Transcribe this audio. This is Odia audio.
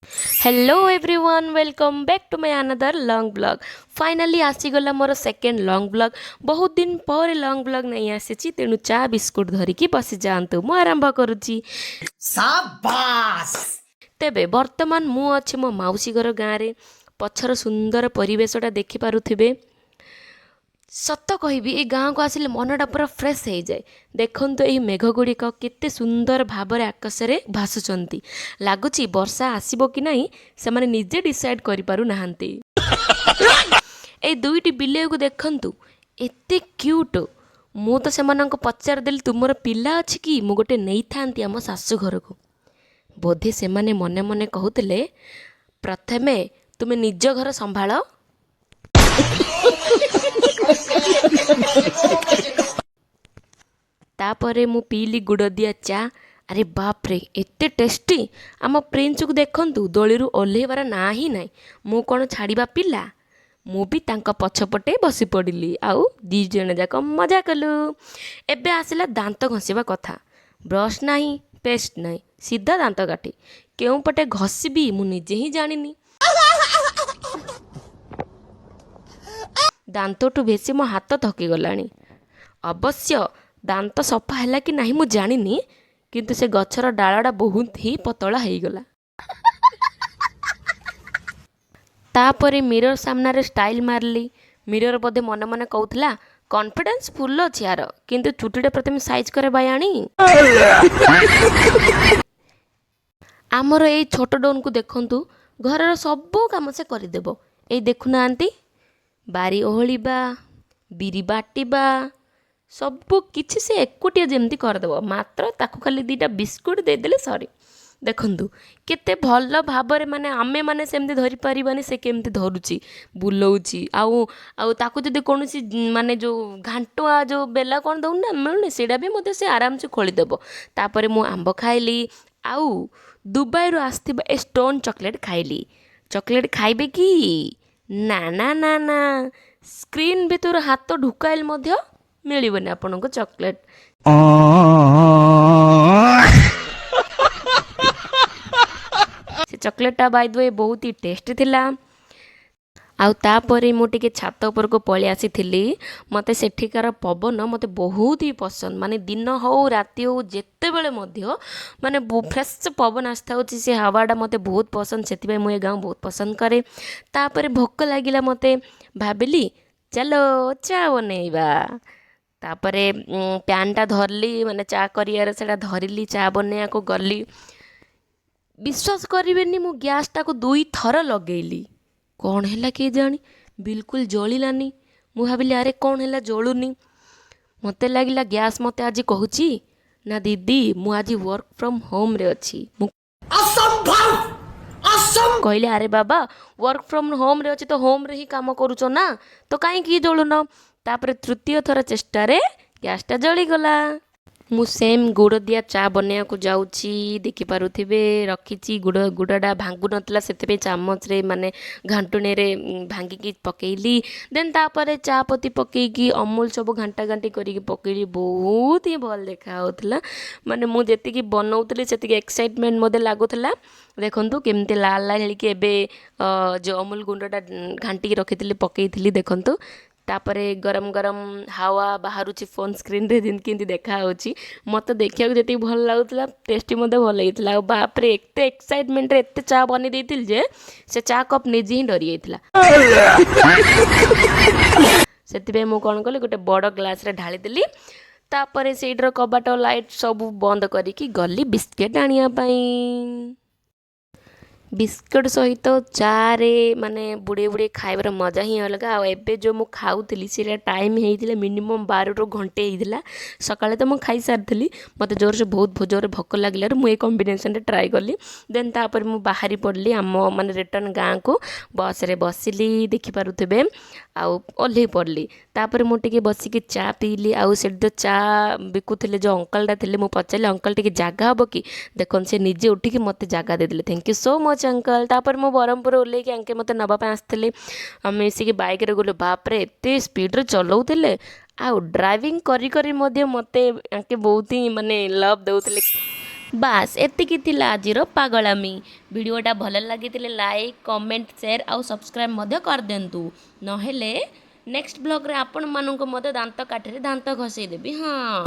Hello everyone, welcome back to my another long vlog. Finally ଆସିଗଲା ମୋର ସେକେଣ୍ଡ ଲଙ୍ଗ୍ ବ୍ଲଗ୍। ବହୁତ ଦିନ ପରେ ଲଙ୍ଗ୍ ବ୍ଲଗ୍ ନେଇ ଆସିଛି, ତେଣୁ ଚା ବିସ୍କୁଟ ଧରିକି ବସିଯାଆନ୍ତୁ, ମୁଁ ଆରମ୍ଭ କରୁଛି। ସାବାସ୍! ତେବେ ବର୍ତ୍ତମାନ ମୁଁ ଅଛି ମୋ ମାଉସୀ ଘର ଗାଁରେ। ପଛର ସୁନ୍ଦର ପରିବେଶଟା ଦେଖିପାରୁଥିବେ। ସତ କହିବି, ଏ ଗାଁକୁ ଆସିଲେ ମନଟା ପୁରା ଫ୍ରେଶ୍ ହେଇଯାଏ। ଦେଖନ୍ତୁ, ଏହି ମେଘ ଗୁଡ଼ିକ କେତେ ସୁନ୍ଦର ଭାବରେ ଆକାଶରେ ଭାସୁଛନ୍ତି। ଲାଗୁଛି ବର୍ଷା ଆସିବ କି ନାହିଁ, ସେମାନେ ନିଜେ ଡିସାଇଡ଼୍ କରିପାରୁନାହାନ୍ତି। ଏଇ ଦୁଇଟି ବିଲେଇକୁ ଦେଖନ୍ତୁ, ଏତେ କ୍ୟୁଟ୍। ମୁଁ ତ ସେମାନଙ୍କୁ ପଚାରିଦେଲି, ତୁମର ପିଲା ଅଛି କି? ମୁଁ ଗୋଟେ ନେଇଥାନ୍ତି ଆମ ଶାଶୁ ଘରକୁ। ବୋଧେ ସେମାନେ ମନେ ମନେ କହୁଥିଲେ, ପ୍ରଥମେ ତୁମେ ନିଜ ଘର ସମ୍ଭାଳ। ତାପରେ ମୁଁ ପିଇଲି ଗୁଡ଼ ଦିଆ ଚା। ଆରେ ବାପରେ, ଏତେ ଟେଷ୍ଟି! ଆମ ପ୍ରିନ୍ସକୁ ଦେଖନ୍ତୁ, ଦୋଳିରୁ ଓହ୍ଲେଇବାର ନାଁ ହିଁ ନାହିଁ। ମୁଁ କ'ଣ ଛାଡ଼ିବା ପିଲା? ମୁଁ ବି ତାଙ୍କ ପଛପଟେ ବସି ପଡ଼ିଲି ଆଉ ଦୁଇ ଜଣ ଯାକ ମଜା କଲୁ। ଏବେ ଆସିଲା ଦାନ୍ତ ଘଷିବା କଥା। ବ୍ରସ୍ ନାହିଁ, ପେଷ୍ଟ ନାହିଁ, ସିଧା ଦାନ୍ତ କାଠି। କେଉଁ ପଟେ ଘଷିବି ମୁଁ ନିଜେ ହିଁ ଜାଣିନି। ଦାନ୍ତଠୁ ବେଶୀ ମୋ ହାତ ଥକିଗଲାଣି। ଅବଶ୍ୟ ଦାନ୍ତ ସଫା ହେଲା କି ନାହିଁ ମୁଁ ଜାଣିନି, କିନ୍ତୁ ସେ ଗଛର ଡାଳଟା ବହୁତ ହିଁ ପତଳା ହେଇଗଲା। ତାପରେ ମିରର ସାମ୍ନାରେ ଷ୍ଟାଇଲ୍ ମାରିଲି। ମିରର ବୋଧେ ମନେ ମନେ କହୁଥିଲା, କନଫିଡେନ୍ସ ଫୁଲ୍ ଅଛି ୟାର, କିନ୍ତୁ ଚୁଟିଟା ପ୍ରଥମେ ସାଇଜ୍ କରେ ବାୟାଣୀ। ଆମର ଏଇ ଛୋଟ ଡୋନ୍କୁ ଦେଖନ୍ତୁ, ଘରର ସବୁ କାମ ସେ କରିଦେବ। ଏଇ ଦେଖୁନାହାନ୍ତି, ବାରି ଓହଳିବା, ବିରି ବାଟିବା, ସବୁ କିଛି ସେ ଏକୁଟିଆ ଯେମିତି କରିଦେବ। ମାତ୍ର ତାକୁ ଖାଲି ଦୁଇଟା ବିସ୍କୁଟ୍ ଦେଇଦେଲେ ସରି। ଦେଖନ୍ତୁ କେତେ ଭଲ ଭାବରେ, ମାନେ ଆମେମାନେ ସେମିତି ଧରିପାରିବାନି, ସେ କେମିତି ଧରୁଛି, ବୁଲଉଛି। ଆଉ ତାକୁ ଯଦି କୌଣସି ମାନେ ଯେଉଁ ଘାଣ୍ଟୁଆ ଯେଉଁ ବେଲା କ'ଣ ଦେଉନି ନା ମିଳୁନି, ସେଇଟା ବି ମଧ୍ୟ ସେ ଆରାମସେ ଖୋଳିଦେବ। ତାପରେ ମୁଁ ଆମ୍ବ ଖାଇଲି ଆଉ ଦୁବାଇରୁ ଆସିଥିବା ଏ ଷ୍ଟୋନ୍ ଚକୋଲେଟ୍ ଖାଇଲି। ଚକୋଲେଟ୍ ଖାଇବେ କି? ନା ନା ନା ନା, ସ୍କ୍ରିନ୍ ଭିତରୁ ହାତ ଢୁକାଇଲେ ମଧ୍ୟ ମିଳିବନି ଆପଣଙ୍କୁ ଚକୋଲେଟ୍। ସେ ଚକୋଲେଟ୍ଟା ବାଇ ଦ we ବହୁତ ହି ଟେଷ୍ଟି ଥିଲା। ଆଉ ତାପରେ ମୁଁ ଟିକେ ଛାତ ଉପରକୁ ପଳେଇ ଆସିଥିଲି। ମୋତେ ସେଠିକାର ପବନ ମୋତେ ବହୁତ ହି ପସନ୍ଦ। ମାନେ ଦିନ ହଉ, ରାତି ହଉ, ଯେତେବେଳେ ମଧ୍ୟ ମାନେ ଫ୍ରେଶ୍ ପବନ ଆସିଥାଉଛି, ସେ ହାୱାଟା ମୋତେ ବହୁତ ପସନ୍ଦ। ସେଥିପାଇଁ ମୁଁ ଏ ଗାଁ ବହୁତ ପସନ୍ଦ କରେ। ତାପରେ ଭୋକ ଲାଗିଲା ମୋତେ, ଭାବିଲି ଚାଲ ଚା ବନେଇବା। ତାପରେ ପ୍ୟାନ୍ଟା ଧରିଲି, ମାନେ ଚା କରିବାର ସେଇଟା ଧରିଲି, ଚା ବନେଇବାକୁ ଗଲି। ବିଶ୍ୱାସ କରିବେନି, ମୁଁ ଗ୍ୟାସ୍ଟାକୁ ଦୁଇଥର ଲଗେଇଲି। କ'ଣ ହେଲା କେଜାଣି, ବିଲକୁଲ ଜଳିଲାନି। ମୁଁ ଭାବିଲି, ଆରେ କ'ଣ ହେଲା, ଜଳୁନି? ମୋତେ ଲାଗିଲା ଗ୍ୟାସ୍ ମୋତେ ଆଜି କହୁଛି, ନା ଦିଦି, ମୁଁ ଆଜି ୱାର୍କ ଫ୍ରମ୍ ହୋମ୍ରେ ଅଛି। ମୁଁ ଅସମ୍ଭବ, ଅସମ୍ଭବ! କହିଲି, ଆରେ ବାବା, ୱାର୍କ ଫ୍ରମ୍ ହୋମ୍ରେ ଅଛି ତ ହୋମ୍ରେ ହିଁ କାମ କରୁଛ ନା, ତ କାହିଁକି ଜଳୁନ? ତାପରେ ତୃତୀୟ ଥର ଚେଷ୍ଟାରେ ଗ୍ୟାସ୍ଟା ଜଳିଗଲା। ମୁଁ ସେମ୍ ଗୁଡ଼ ଦିଆ ଚା ବନେଇବାକୁ ଯାଉଛି। ଦେଖିପାରୁଥିବେ, ରଖିଛି ଗୁଡ଼। ଗୁଡ଼ଟା ଭାଙ୍ଗୁନଥିଲା, ସେଥିପାଇଁ ଚାମଚରେ ମାନେ ଘାଣ୍ଟୁଣିରେ ଭାଙ୍ଗିକି ପକେଇଲି। ଦେନ୍ ତାପରେ ଚା ପତି ପକେଇକି ଅମୁଲ ସବୁ ଘାଣ୍ଟା ଘାଣ୍ଟି କରିକି ପକେଇଲି। ବହୁତ ହିଁ ଭଲ ଦେଖାଯାଉଥିଲା। ମାନେ ମୁଁ ଯେତିକି ବନଉଥିଲି, ସେତିକି ଏକ୍ସାଇଟମେଣ୍ଟ ମୋତେ ଲାଗୁଥିଲା। ଦେଖନ୍ତୁ କେମିତି ଲାଲ ଲାଲ ହେଇକି ଏବେ ଯେଉଁ ଅମୁଲ ଗୁଣ୍ଡଟା ଘାଣ୍ଟିକି ରଖିଥିଲି, ପକେଇଥିଲି। ଦେଖନ୍ତୁ, ତାପରେ ଗରମ ଗରମ ହାୱା ବାହାରୁଛି ଫୋନ୍ ସ୍କ୍ରିନ୍ରେ, ଯେମିତି କେମିତି ଦେଖାହେଉଛି। ମୋତେ ଦେଖିବାକୁ ଯେତିକି ଭଲ ଲାଗୁଥିଲା, ଟେଷ୍ଟି ମଧ୍ୟ ଭଲ ହେଇଥିଲା। ଆଉ ବାପରେ, ଏତେ ଏକ୍ସାଇଟମେଣ୍ଟରେ ଏତେ ଚା ବନେଇ ଦେଇଥିଲି ଯେ ସେ ଚା କପ୍ ନିଜେ ହିଁ ଡରି ଯାଇଥିଲା। ସେଥିପାଇଁ ମୁଁ କ'ଣ କଲି, ଗୋଟେ ବଡ଼ ଗ୍ଲାସ୍ରେ ଢାଳିଦେଲି। ତାପରେ ସେଇଠିର କବାଟ, ଲାଇଟ୍ ସବୁ ବନ୍ଦ କରିକି ଗଲି ବିସ୍କେଟ୍ ଆଣିବା ପାଇଁ। ବିସ୍କୁଟ୍ ସହିତ ଚାରେ ମାନେ ବୁଡ଼େଇ ବୁଡ଼େଇ ଖାଇବାର ମଜା ହିଁ ଅଲଗା। ଆଉ ଏବେ ଯେଉଁ ମୁଁ ଖାଉଥିଲି, ସେଇଟା ଟାଇମ୍ ହେଇଥିଲା ମିନିମମ୍ 12ରୁ ଘଣ୍ଟେ ହେଇଥିଲା। ସକାଳେ ତ ମୁଁ ଖାଇସାରିଥିଲି। ମୋତେ ଜୋରସେ ବହୁତ ଜୋରରେ ଭୋକ ଲାଗିଲାରୁ ମୁଁ ଏଇ କମ୍ବିନେସନ୍ଟା ଟ୍ରାଏ କଲି। ଦେନ୍ ତାପରେ ମୁଁ ବାହାରି ପଡ଼ିଲି ଆମ ମାନେ ରିଟର୍ନ ଗାଁକୁ। ବସ୍ରେ ବସିଲି, ଦେଖିପାରୁଥିବେ, ଆଉ ଓହ୍ଲେଇ ପଡ଼ିଲି। ତାପରେ ମୁଁ ଟିକେ ବସିକି ଚା ପିଇଲି। ଆଉ ସେଠି ତ ଚା ବିକୁଥିଲେ ଯେଉଁ ଅଙ୍କଲଟା ଥିଲେ, ମୁଁ ପଚାରିଲି, ଅଙ୍କଲ, ଟିକେ ଜାଗା ହେବ କି? ଦେଖନ୍ତୁ, ସେ ନିଜେ ଉଠିକି ମୋତେ ଜାଗା ଦେଇଦେଲେ। Thank you so much, uncle. ତାପରେ ମୁଁ ବ୍ରହ୍ମପୁର ଓହ୍ଲେଇକି ଆଙ୍କେ ମୋତେ ନେବା ପାଇଁ ଆସିଥିଲେ। ଆମେ ମିଶିକି ବାଇକ୍ରେ ଗଲୁ। ବାପରେ, ଏତେ ସ୍ପିଡ଼ରେ ଚଲାଉଥିଲେ। ଆଉ ଡ୍ରାଇଭିଂ କରି କରି ମଧ୍ୟ ମୋତେ ଆଙ୍କେ ବହୁତ ହିଁ ମାନେ ଲଭ୍ ଦେଉଥିଲେ। ବାସ୍, ଏତିକି ଥିଲା ଆଜିର ପାଗଳାମି। ଭିଡ଼ିଓଟା ଭଲ ଲାଗିଥିଲେ ଲାଇକ୍, କମେଣ୍ଟ, ସେୟାର ଆଉ ସବସ୍କ୍ରାଇବ୍ ମଧ୍ୟ କରିଦିଅନ୍ତୁ। ନହେଲେ ନେକ୍ସଟ ବ୍ଲଗ୍ରେ ଆପଣମାନଙ୍କୁ ମଧ୍ୟ ଦାନ୍ତ କାଠିରେ ଦାନ୍ତ ଘଷେଇ ଦେବି। ହଁ।